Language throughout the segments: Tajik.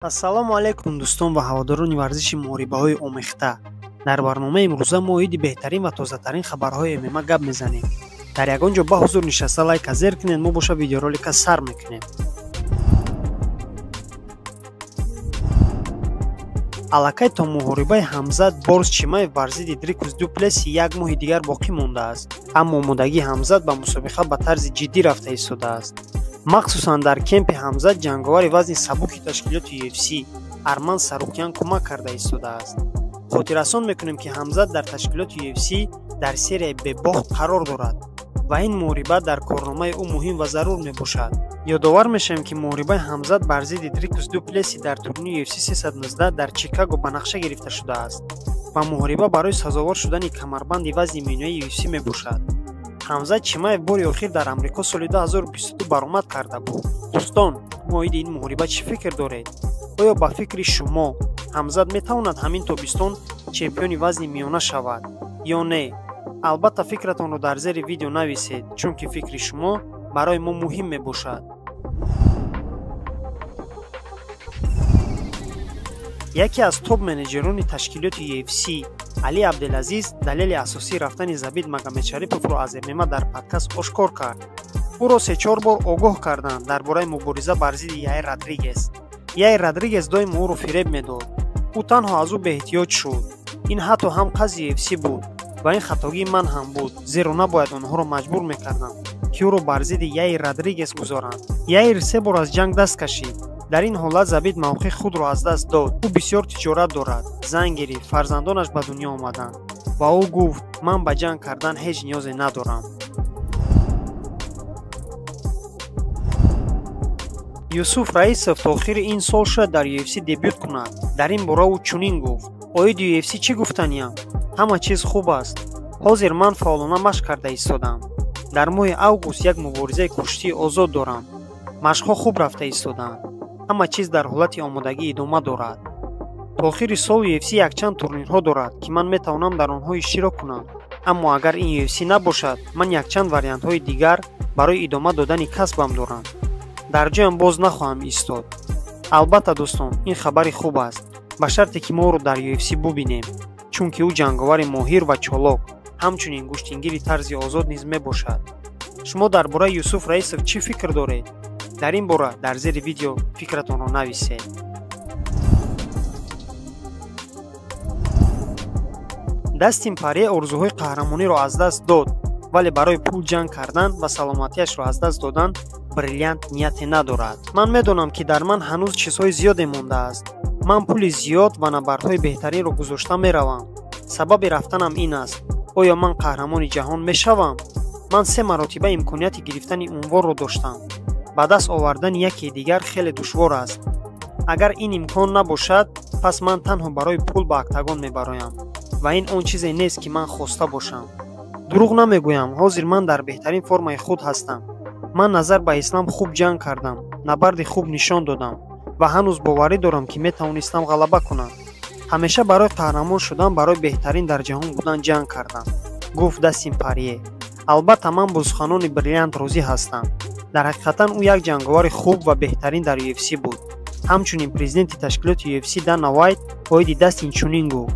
Ассалому алайкум дӯстон ва ҳаводорони варзиши муҳорибаҳои омехта. Дар барномаи имрӯза мо оиди беҳтарин ва тозатарин хабарҳои ММА гап мезанем. Дар ягон ҷо ба ҳузур нишаста лайка зер кунед, мо боша видеоролика сар мекунем. Аллакай то муҳорибаи Ҳамзат Борз Чимаев бар зидди Дрикус Дуплеси як моҳи дигар боқӣ мондааст, аммо омодагии Ҳамзат ба мусобиқа ба тарзи ҷиддӣ рафта истодааст. Махсусан дар кемпи Ҳамзат ҷанговари вазни сабуки ташкилоти UFC Арман Сарукян кӯмак карда истодааст. Хотиррасон мекунем, ки Ҳамзат дар ташкилоти UFC дар серияи бебохт қарор дорад ва ин муҳориба дар корномаи ӯ муҳим ва зарур мебошад. Ёдовар мешавем, ки муҳорибаи Ҳамзат бар зидди Дрикус Дуплеси дар турнири UFC 319 дар Чикаго ба нақша гирифта шудааст ва муҳориба барои сазовор шудани камарбанди вазни миёнаи UFC мебошад. Ҳамзат Чимаев бори охир дар Амрико соли 2022 баромад карда буд. Дӯстон, оиди ин муҳориба чӣ фикр доред? Оё ба фикри шумо Ҳамзат метавонад ҳамин тобистон чемпиони вазни миёна шавад ё не? Албатта фикратонро дар зери видео нависед, чунки фикри шумо барои мо муҳим мебошад. Яке аз топ-менеҷерони ташкилоти UFC Али Абделазиз далели асосии рафтани Забит Магомедшариповро аз ММА дар подкаст ошкор кард. Ӯро се-чор бор огоҳ карданд дар бораи мубориза бар зидди Яир Родригес. Яир Родригес доимо ӯро фиреб медод. Ӯ танҳо аз ӯ беэҳтиёҷ шуд. Ин ҳатто ҳам қази UFC буд ва ин хатогии ман ҳам буд, зеро набояд онҳоро маҷбур мекардам, ки ӯро бар зидди Яир Родригес гузоранд. Яир се бор аз ҷанг даст кашид. Дар ин ҳолат Забит мавқеи худро аз даст дод. Ӯ бисёр тиҷорат дорад, зан гирифт, фарзандонаш ба дунё омаданд ва ӯ гуфт: ман ба ҷанг кардан ҳеҷ ниёзе надорам. Юсуф Раисов то охири ин сол шояд дар UFC дебют кунад. Дар ин бора ӯ чунин гуфт: оиди UFC чӣ гуфтаниям? Ҳама чиз хуб аст. Ҳозир ман фаъолона машқ карда истодам. Дар моҳи август як муборизаи куштии озод дорам. Машқҳо хуб рафта истодаанд. Ҳама чиз дар ҳолати омодагӣ идома дорад. То охири сол UFC якчанд турнирҳо дорад, ки ман метавонам дар онҳо иштирок кунам. Аммо агар ин UFC набошад, ман якчанд вариантҳои дигар барои идома додани касбам дорам. Дар ҷоям боз нахоҳам истод. Албатта, дӯстон, ин хабари хуб аст, ба шарте ки мо ӯро дар UFC бубинем, чунки ӯ ҷанговари моҳир ва чолок, ҳамчунин гӯштингири тарзи озод низ мебошад. Шумо дар бораи Юсуф Раисов чӣ фикр доред? Дар ин бора дар зери видео фикратонро нависед. Дастин Парье орзуҳои қаҳрамониро аз даст дод, вале барои пул ҷанг кардан ва саломатиашро аз даст додан бриллиант нияте надорад. Ман медонам, ки дар ман ҳанӯз чизҳои зиёде мондааст. Ман пули зиёд ва набардҳои беҳтаринро гузошта меравам. Сабаби рафтанам ин аст: оё ман қаҳрамони ҷаҳон мешавам? Ман се маротиба имконияти гирифтани унвонро доштам. Ба даст овардани яке дигар хеле душвор аст. Агар ин имкон набошад, пас ман танҳо барои пул ба октагон мебароям ва ин он чизе нест, ки ман хоста бошам. Дурӯғ намегӯям, ҳозир ман дар беҳтарин формаи худ ҳастам. Ман назар ба Ислам хуб ҷанг кардам, набарди хуб нишон додам ва ҳанӯз боварӣ дорам, ки метавонистам ғалаба кунам. Ҳамеша барои қаҳрамон шудан, барои беҳтарин дар ҷаҳон будан ҷанг кардам, гуфт Дастин Парье. Албатта, ман бо суханони бриллиант розӣ ҳастам. Дар ҳақиқатан ӯ як ҷанговари хуб ва беҳтарин дар UFC буд. Ҳамчунин президенти ташкилоти UFC Дана Вайт оиди Дастин чунин гуфт: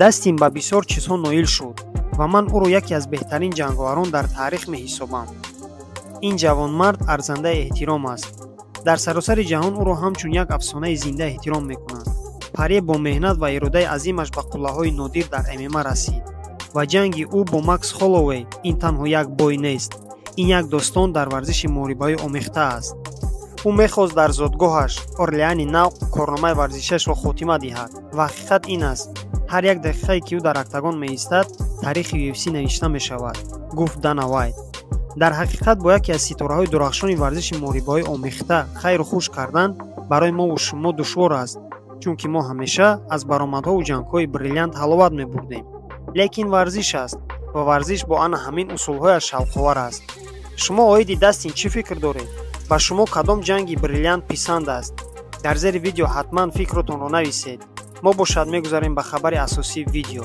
Дастин ба бисёр чизҳо ноил шуд ва ман ӯро яке аз беҳтарин ҷанговарон дар таърих меҳисобам. Ин ҷавонмард арзандаи эҳтиром аст. Дар саросари ҷаҳон ӯро ҳамчун як афсонаи зинда эҳтиром мекунанд. Парье бо меҳнат ва иродаи азимаш ба қуллаҳои нодир дар ММА расид ва ҷанги ӯ бо Макс Холлоуэй ин танҳо як бой нест. Ин як достон дар варзиши муҳорибаҳои омехта аст. Ӯ мехост дар зодгоҳаш Орлеани Нав корномаи варзишиашро хотима диҳад ва ҳақиқат ин аст: ҳар як дақиқае, ки ӯ дар октагон меистад, таърихи UFC навишта мешавад, гуфт Дана Вайт. Дар ҳақиқат бо яке аз ситораҳои дурахшони варзиши муҳорибаҳои омехта хайру хуш кардан барои мову шумо душвор аст, чунки мо ҳамеша аз баромадҳову ҷангҳои бриллиант ҳаловат мебурдем. Лекин варзиш аст ва варзиш бо ана ҳамин усулҳояш шавқовар аст. Шумо оиди Дастин чӣ фикр доред? Ба шумо кадом ҷанги бриллиант писанд аст? Дар зери видео ҳатман фикротонро нависед. Мо бошад мегузарем ба хабари асосии видео.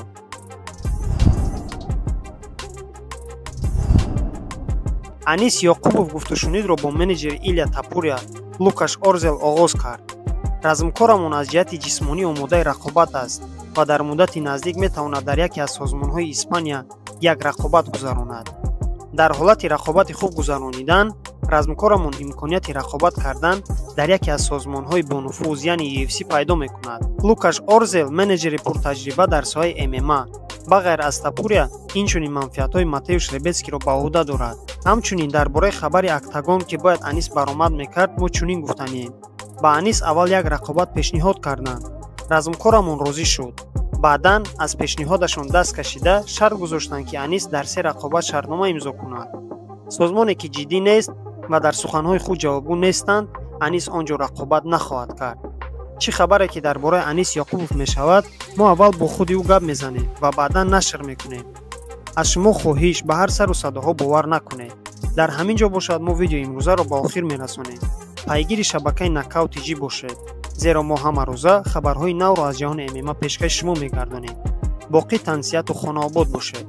Анис Ёқубов гуфтушунидро бо менеҷери Илия Тапурия Лукаш Орзел оғоз кард. Размкорамон аз ҷиҳати ҷисмонӣ омодаи рақобат аст ва дар муддати наздик метавонад дар яке аз созмонҳои Испания як рақобат гузаронад. Дар ҳолати рақобати хуб гузаронидан, размкорамон имконияти рақобат кардан дар яке аз созмонҳои бонуфуз, яъне UFC пайдо мекунад. Лукаш Орзел, менеҷери пуртаҷриба дар соҳаи ММА, ба ғайр аз Тапурия, инчунин манфиатҳои Матеуш Ребецкиро ба ӯҳда дорад. Ҳамчунин дар бораи хабари Октагон, ки бояд Анис баромад мекард, мо чунин гуфтанием. Ба Анис аввал як рақобат пешниҳод карданд. Размкорамон розӣ шуд. Баъдан аз пешниҳодашон даст кашида шарт гузоштанд, ки Анис дар се рақобат шартнома имзо кунад. Созмоне ки ҷиддӣ нест ва дар суханҳои худ ҷавобгӯ нестанд, Анис он ҷо рақобат нахоҳад кард. Чӣ хабаре ки дар бораи Анис Ёқубов мешавад, мо аввал бо худи ӯ гап мезанем ва баъдан нашр мекунем. Аз шумо хоҳиш, ба ҳар сару садоҳо бовар накунед. Дар ҳамин ҷо бошад, мо видеои имрӯзаро ба охир мерасонем. Пайгири шабакаи Нокаут ТЖ бошед, зеро мо ҳамарӯза хабарҳои навро аз ҷаҳони ММА пешкаши шумо мегардонем. Боқӣ тансиҳату хонаобод бошед.